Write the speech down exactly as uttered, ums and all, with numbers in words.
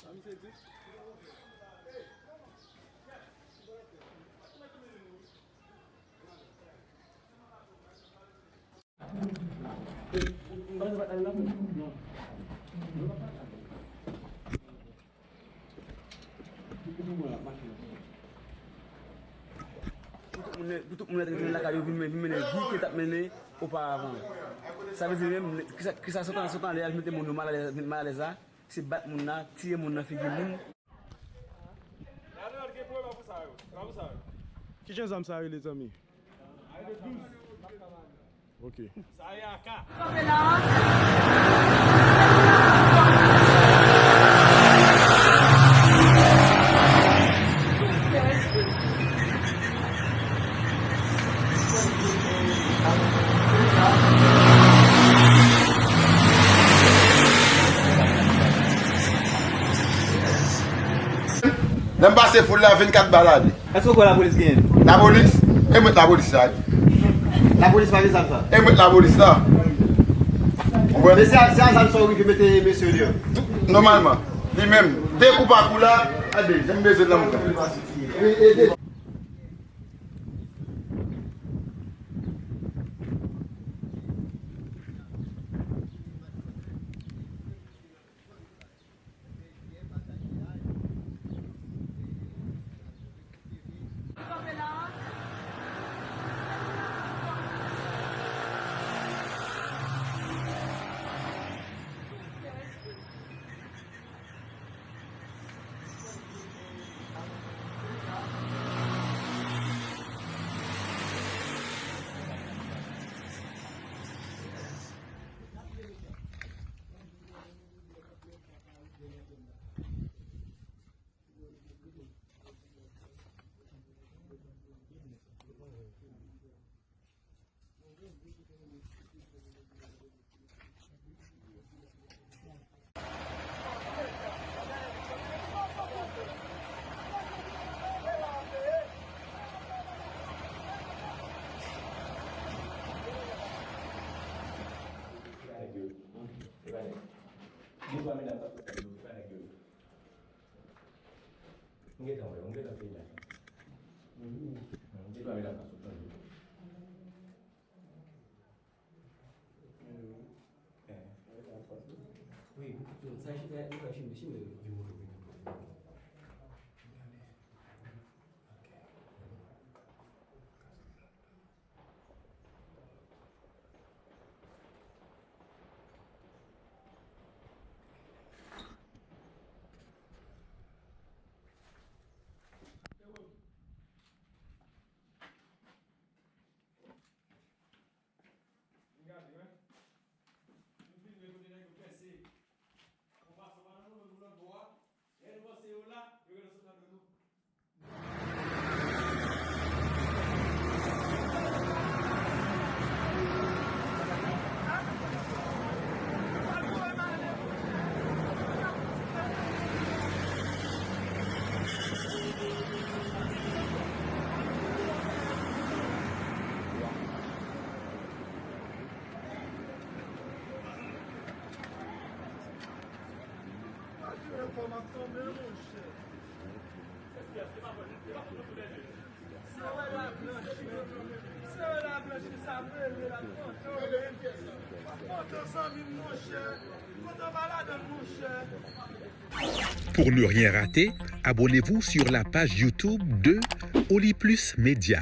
Pou tout moun, pou tout moun rete lakay yo, vin men-, vin mennen vi ke t ap mennen oparavan. Sa vle di menm, kisa, kisa sot an, sot anlè a, vin mete moun yo malalèz, malèz la, se bat moun nan, tiye moun nan figi moun. Ki jan zam sa rele, zanmi? Ok. Lè m pase foul la, vennkat bal ale. Èske w kwè lapolis genyen? Lapolis? E mèt lapolis la. Lapolis pa gen zam sa? E mèt lapolis la. Ou konprann? Men se a, se a zam sa w rive mete mesye yo deyò? Tou, nòmalman. Li menm, de kou pa kou la, a de, jan m bezwen nan mouton. M gentan wè, m gentan fini. Mhm. M gentan wè la. Wi, sa, sa, sa, sa, Pour ne rien rater, abonnez-vous sur la page YouTube de Oli Plus Média.